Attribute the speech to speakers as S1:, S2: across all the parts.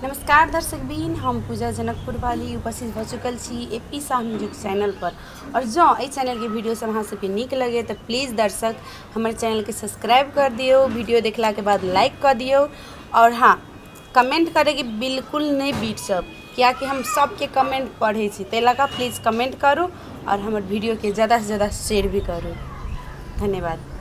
S1: नमस्कार दर्शक बीन, हम पूजा जनकपुर वाली उपस्थित भऽ चुकल छी A P Shah music channel पर। और जँ एहि चैनलके वीडियो सब अहाँ सबके नीक लगे तऽ प्लीज दर्शक हमर चैनलके सब्सक्राइब कर दियौ, वीडियो देखलाके बाद लाइक कऽ दियौ और हाँ कमेंट करैके बिल्कुल नहि बिसरब, कियाकि हम सबके कमेंट पढ़ै छी, ताहि लऽ कऽ प्लीज कमेंट करू और हमर वीडियोके ज़्यादासँ ज़्यादा शेयर भी करू। धन्यवाद।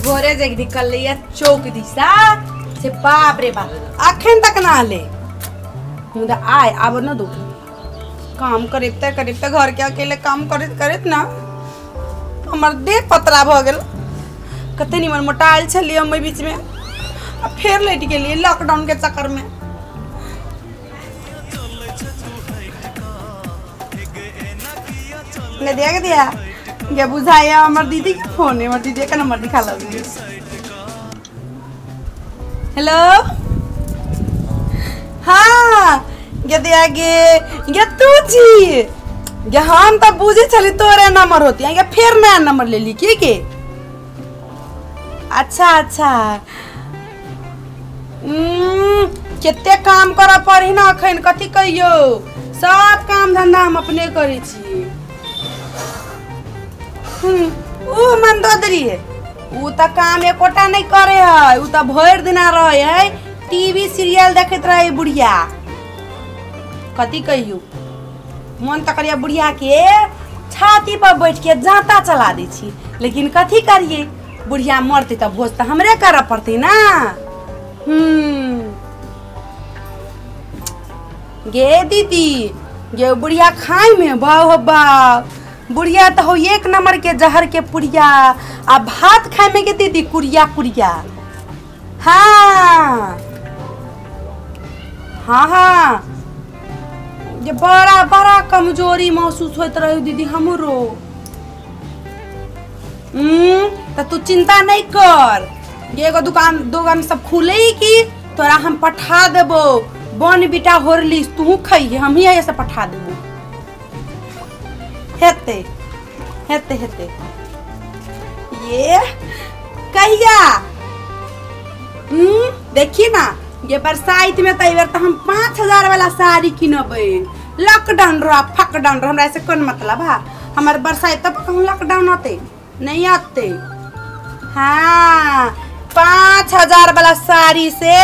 S1: भोरे जग निकल चौक दिशा से, बाप रे बाप अखन तक ना ले मुदा आय आब न दो काम करते करते घर के अकेले काम करते करते ना हमर देह पतरा भ गेल। कते निमन मोटायल छलियै हम बीच में, आ फेर लटि गेलियै लॉकडाउन के चक्कर में। ने दिया के दिया ये बुझाया हमर दीदी के फोन है, हमर दीदी का नंबर दिखा लग। हेलो, हाँ गे दिया गे गे तू जी गे हम तो बुझे छली तोरे नंबर होती है, फिर नया नंबर ले ली के के। अच्छा अच्छा, कते काम करऽ पड़ी ना अखन, कथी कहियो सब काम धंधा हम अपने करै छी। उ मंदोदरी है, उ त काम एकोटा नहीं करे है, उ त भरि दिना रहे है टीवी सीरियल देखैत रहे बुढ़िया। कथी कहियो मन त करिया बुढ़िया के छाती पर बैठ के जांता चला दै छी, लेकिन कथी करिए बुढ़िया मरते त भोज त हमरे करऽ पड़तै ना। गे दीदी गे बुढ़िया खाय में बाह हो बाह, बुढ़िया तो हो एक नंबर के जहर के पुड़िया, आ भात खाए में के दीदी कुड़िया कुड़िया। हाँ हाँ हाँ, ये बड़ा बड़ा कमजोरी महसूस होत रहे दीदी हमरो। तो तू चिंता नहीं कर, ये एगो दुकान दुकान सब खुले की तोरा हम पठा देबो, बन बिटा होरलिस तू खाइहे, हम ही ऐसे पठा देबो। हेते हेते हेते ये कहिया देखिए ना ये बरसाइत में तो तो हम 5000 वाला साड़ी किनबै। लॉकडाउन रहा फकडाउन रहा हमरा ऐसे कौन मतलब है, हमारे बरसाइत तब कहूँ लॉकडाउन आते नहीं आते। हाँ 5000 वाला साड़ी से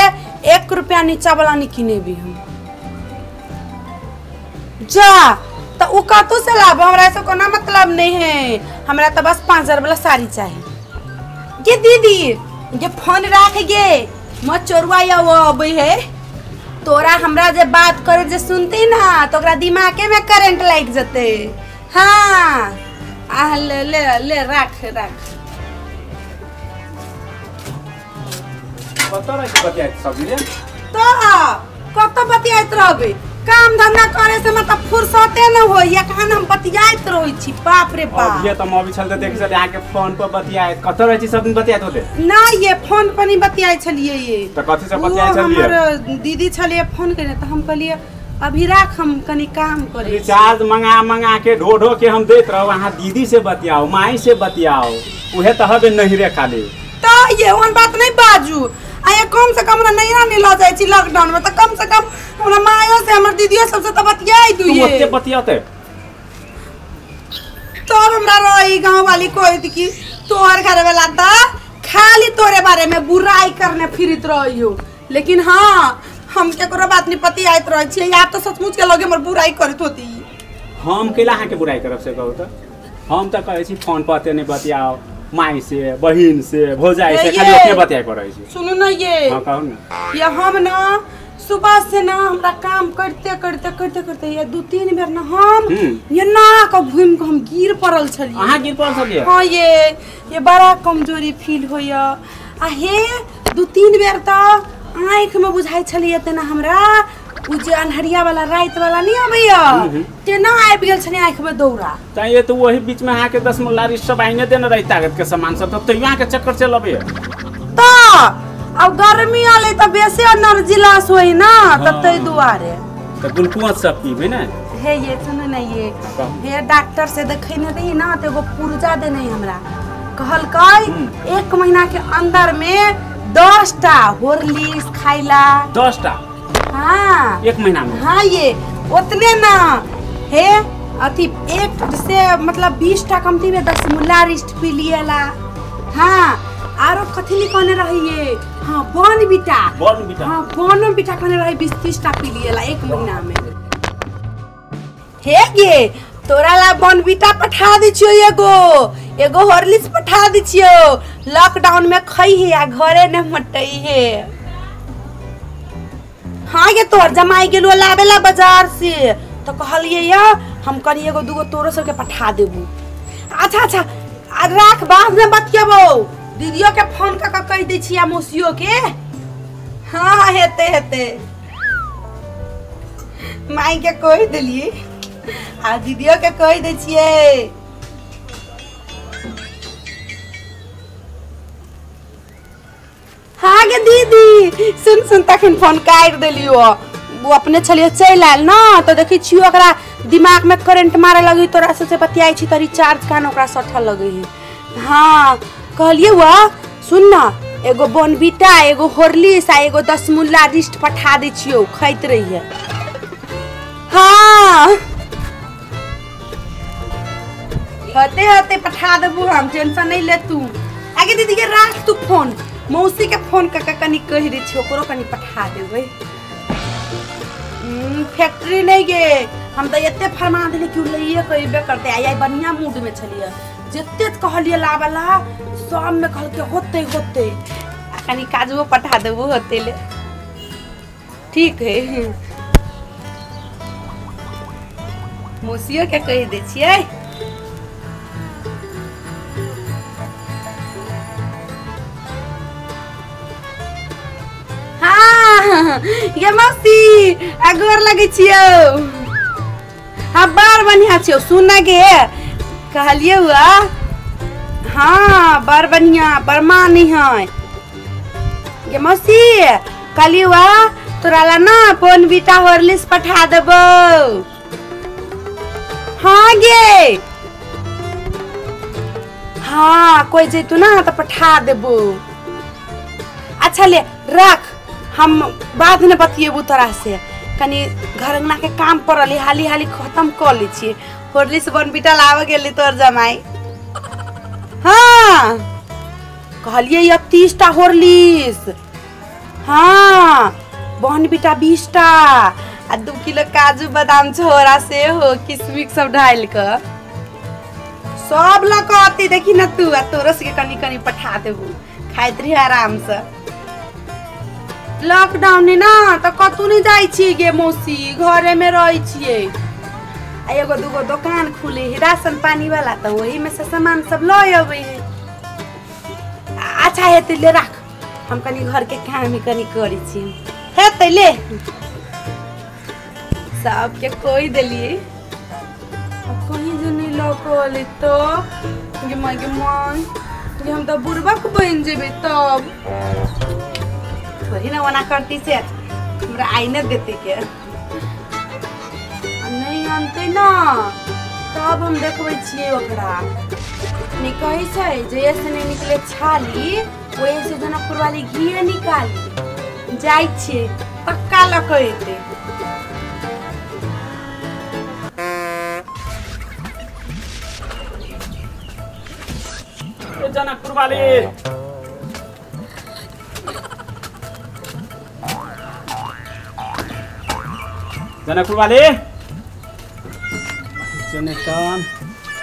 S1: 1 रुपया नीचा वाला नहीं किनेबी हम। जा तो उ कतौ से लाबो, हमरा ऐसे कोनो मतलब नहीं है, हमरा तो बस 5000 वाला साड़ी चाहिए। ये दीदी ये फोन राख गे मत चोरुआ या वो अबै है तोरा, हमरा जे बात करे जे सुनती ना तो ओकरा दिमागे में करंट लागि जते। हाँ आ ले ले ले राख राख।
S2: कत रह बतियाइत सब रे
S1: तो कत बतियाइत रहबे, काम धंधा करे से मतलब फुर्सते न होइया, कहां हम बतियाइत रहै छी। बाप रे बाप
S2: अभी त हम अभी छल त देख छल अहाँ के फोन पर बतियाइत कत रहै छी सब दिन बतियाइत होते
S1: ना, ये फोन पर नहीं बतियाइ छलियै। ये
S2: त कथि से बतियाइ छलियै?
S1: हमर दीदी छलियै फोन केने त हम कहलियै अभी राख हम कनी काम करे।
S2: रिचार्ज मंगा मंगा के ढो ढो के हम देत रहू, अहाँ दीदी से बतियाओ माई से बतियाओ उहे त हबे नहीं रे खाली।
S1: त ये ओहन बात नहीं बाजू, आये कम से कम हमरा नैरा नहीं ल जाइ छी लॉकडाउन में, त कम से कम हमरा मायो से हमर दीदियो सब से त बतियाइ
S2: तू
S1: दुइए।
S2: ओते बतियाते
S1: तब हमरा रही गांव वाली कहत कि तोहर घर वाला त खाली तोरे बारे में बुराई करने फिरत रहियो, लेकिन हाँ हम केकरो बात नहीं पतियाइत रहै छी, या तो सचमुच के लगे हमर बुराई करत होती।
S2: हम केला अहाँ के बुराई करब से कहू त, हम त कहै छी फोन पर ते नहीं बतियाओ माई से बहिन से भौजाई से, खाली अपने बतियाइ पड़ै छी।
S1: सुनू ना ये,
S2: हां कहू ना,
S1: ये हम ना सुबह से ना हमरा काम करते करते करते करते ये 2-3 बेर ना हम ये ना क घूम के हम गिर पड़ल छलियै।
S2: अहाँ गिर पड़ल छलियै?
S1: हां ये बड़ा कमजोरी फील होइया, आ हे 2-3 बेर त आँख में बुझाइ छलियै तेना हमरा उ जे अन्हरिया वाला रात वाला नहीं आबैया तेना आबि गेल छलै आँख में दौरा।
S2: त ये तो वही बीच में अहाँ के 10 मुलारी सब आइने देने रही ताकत के सामान सब, त तैयो अहाँ के चक्कर चल अबैया।
S1: त अब गर्मी आले त बेसी एनर्जी लॉस होई ना, त तै दुआरे
S2: त ग्लूकोज सब पीबै ने।
S1: हे ये सुनू ने ये हे डॉक्टर से देखैने रही ना तो एगो पुर्जा देने हमरा कहलकै 1 महीना के अंदर में 10 टा हॉर्लिक्स खाइला।
S2: 10 टा?
S1: हाँ
S2: 1 महीना में।
S1: हाँ ये उतने ना हे अथी 1 से मतलब 20 टा कमती में 10 मुला रिस्ट पी लियला। हाँ आरो कथी कहने रही ये? हाँ बोनविटा। बोनविटा। हाँ बोनविटा कहने रही 20-30 टा पी लियला 1 महीना में। हे गे तोरा ला बोनविटा पठा दै छियो एगो एगो हॉर्लिक्स पठा दै छियो। लॉकडाउन में खई है आ घरे न मटई है। हाँ गे तोर जमाई गेलो लाबेला बाजार से तो कहलिए या हम कनी एगो दूगो तोरो सबके पठा देबू। अच्छा अच्छा आ राख बाद में बतियबो। दीदियों के फोन का कह दै छियै मौसियो के। हाँ हेते हेते माई के कह देलिए आ दीदियों के कह दै छियै। हाँ गे दीदी सुन सुन तखन फोन काटि देलियो। वो अपने छलियो चलि आयल ना तो देखै छियो ओकरा दिमाग में करेंट मारे लगी तोरा सबसे बतियाइ छी त रिचार्ज कान ओकरा सठल लगै है। हाँ कहलिए हुआ सुन ना एगो बोनविटा एगो हॉर्लिक्स आ एगो 10 मुल्ला रिस्ट पठा दै छियो खाइत रहिए। हाँ होते होते पठा देबू हम टेंशन नहीं ले तू। आगे दीदी के राख तू फोन मौसी के फोन कर कनी कहि दै छियो ओकरो कनी पठा देबै। फैक्ट्री नहीं गे हम तो एते फरमा देली कि लइए कइबे करते आई आई बढ़िया मूड में छलिए जते कहलिए लाबला सब में कहलके होते होते आ कनी काजुओ पठा देबू होते ले ठीक है। मौसियो के कहि दै छियै। हाँ ये मौसी आ गोर लगै छियौ। हाँ बड़ बढ़िया छियौ सुन गे कहलिए हुआ। हाँ बड़ बढ़िया बड़ मानी है गे मौसी। कहलिए हुआ तोरा ला ना बोनविटा हॉर्लिक्स पठा देबौ। हाँ गे हाँ कोई जैतु ना तो पठा देबो। अच्छा ले रख हम बाद में बतियेबू तोरा से कनी घर अंगना के काम पड़ल हाली हाली खत्म कर लै छियै। हॉर्लिक्स बोनविटा लाबऽ गेलै तोर जमाई। हाँ कहलिए ये 30 टा हॉर्लिक्स हाँ बोनविटा 20 टा आ 2 किलो काजू बादाम छोरा से हो किशमिश सब ढालि कऽ सब लऽ कऽ अतै। देखी न तू आ तोरो सबके कनी कनी पठा देबू खाइत रही आराम से। लॉकडाउन है ना तो कतौ नहीं जाइ छियै गे मौसी घरे में रहै छियै। आ एगो दूगो दोकान खुले है राशन पानी वाला तो वही में से सामान सब लऽ अबै है। अच्छा हेतै ले राख हम कनी घर के काम कनी करै छी हेतै ले सबके कहि देलियै। अब कहीं जे नहीं लऽ कऽ अलै तो गे माय गे माय गे हम तऽ बुड़बक बनि जेबै तब। थोड़ी ना ओना करती से हमरा आइने देते के नहीं आनतै ना तब हम देखबै छियै ओकरा। नहीं कहै छै जहिया से नहीं निकले छाली ओहि से जनकपुर वाली घीए निकाली जाइ छियै पक्का लऽ कऽ एतै।
S2: जनकपुर वाली जनकपुर वाले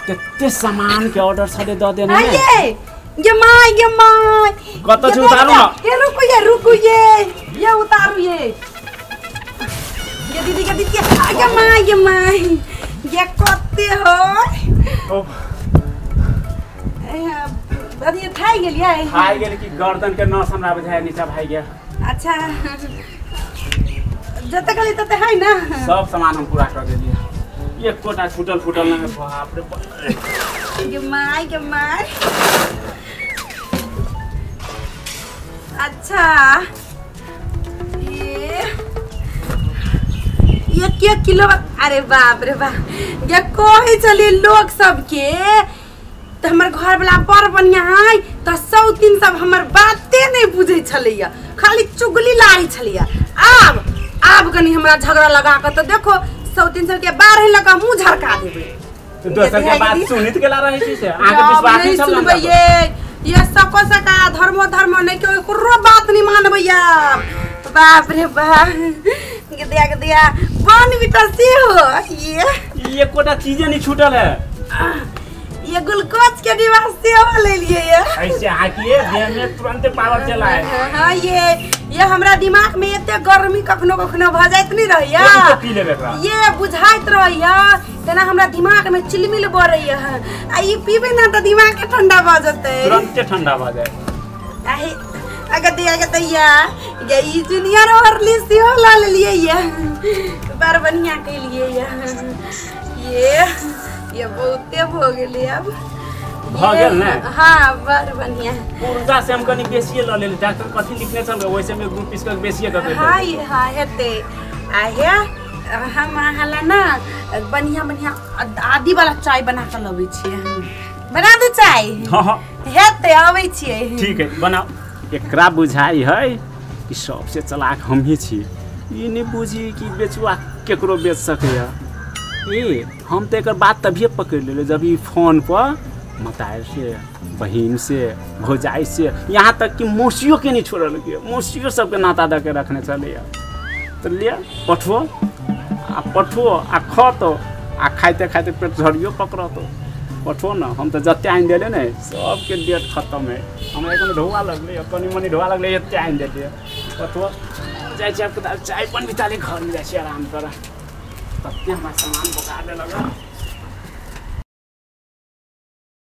S2: कते सामान के ऑर्डर छले the देने
S1: ये ये my ये my
S2: कत छ उतारू न
S1: ये रुकू ये रुकू ये उतारू ये दीदी के दीदी ये my ये my ये कते हो अभी थाई गेल ये
S2: थाई गेल कि गर्दन के नस हमरा बुझाय नीचा भाई गया।
S1: अच्छा जते कहली तते है ना
S2: सब सामान हम पूरा कर देलिए एक कोटा छूटल फूटल ना। बाप रे
S1: गे my गे my. अच्छा ये एक एक किलो। अरे बाप रे बाप, ये कहै छलियै लोक सबके तऽ हमर घरवला बड़ बढ़िआँ है, तऽ सौतीन सब हमर बाते नहि बुझै छलैया, खाली चुगली लाड़ी छलैया। आब आब कनी हमरा झगड़ा लगा कऽ तऽ देखो सौतीन सबके बारह लऽ कऽ मुँह झरका देबै।
S2: तो दोसर के बात सुनित केला रहै छी से अहाँ के विश्वास
S1: नहीं
S2: नहीं छल
S1: सुनबै ये, ये सको सका धर्मो धर्मो नहीं केओ एकरो बात नहीं मानबै आब। बाप रे बाप, गदिया गदिया बन बिटा से हो ये
S2: ई एकोटा चीजे नहीं छूटल है।
S1: ये ग्लूकोज के डिब्बा सेहो ले लिए ये।
S2: ऐसे अहाँ के देह में तुरंत पावर चला है।
S1: हाँ ये हमरा दिमाग में एते गर्मी कखनो कखनो भऽ जाइत नहीं रहैया,
S2: तुरंत पी लेबै एकरा।
S1: ये बुझाइत रहैया तेना हमरा दिमाग में चिलमिल बरैया, आ ई पीबै ना तऽ दिमाग के ठंडा भऽ जेतै,
S2: तुरंते ठंडा भऽ जाए।
S1: आहे अगदिया गदैया ये ई जूनियर हॉर्लिक्स सेहो ला लेलियै ये, बड़ बढ़िया केलियै ये बहुते भऽ गेलै आब।
S2: भऽ गेल ने?
S1: हाँ बड़ बढ़िया।
S2: पुर्जा से हम कनी बेसिए लऽ लेली, डॉक्टर कथी लिखने छल वैसे में 2 पीस के बेसिए कऽ देले।
S1: हाँ ये हाँ हेतै। आ हे हम अहाँ ला ना बढ़िया बढ़िया आदि वाला चाय बना कऽ लबै छियै, बना दू चाय?
S2: हाँ हाँ
S1: हेतै, अबै छियै।
S2: ठीक है बनाओ। एकरा बुझाई है कि सबसे चलाक हम ही छी, ई नहीं बुझी कि बेचुआ केकरो बेच सकैया। ए हम तो एकर बात तभिए पकड़ लेले जब ई फोन पर मतार से, बहिन से, भौजाई से, यहाँ तक कि मौसियों के नहीं छोड़ल के, मौसियों सबके नाता दऽ के रखने छलैया। तो लिअ पठबो आ पठबो आ खतो आ खाइते खाइते पेट झरियो पकड़तो। पठबो न, हम तऽ जते आनि देले ने सबके डेट खत्म है। हमरा कोनो ढोआ लगलै, कनि मनि ढोआ लगलै, एते आनि देलियै। पठबो जाइ छी आब चाय बनबी ताले घरमे जाइ छी आराम करऽ, तते हमरा सामान बोका देलक।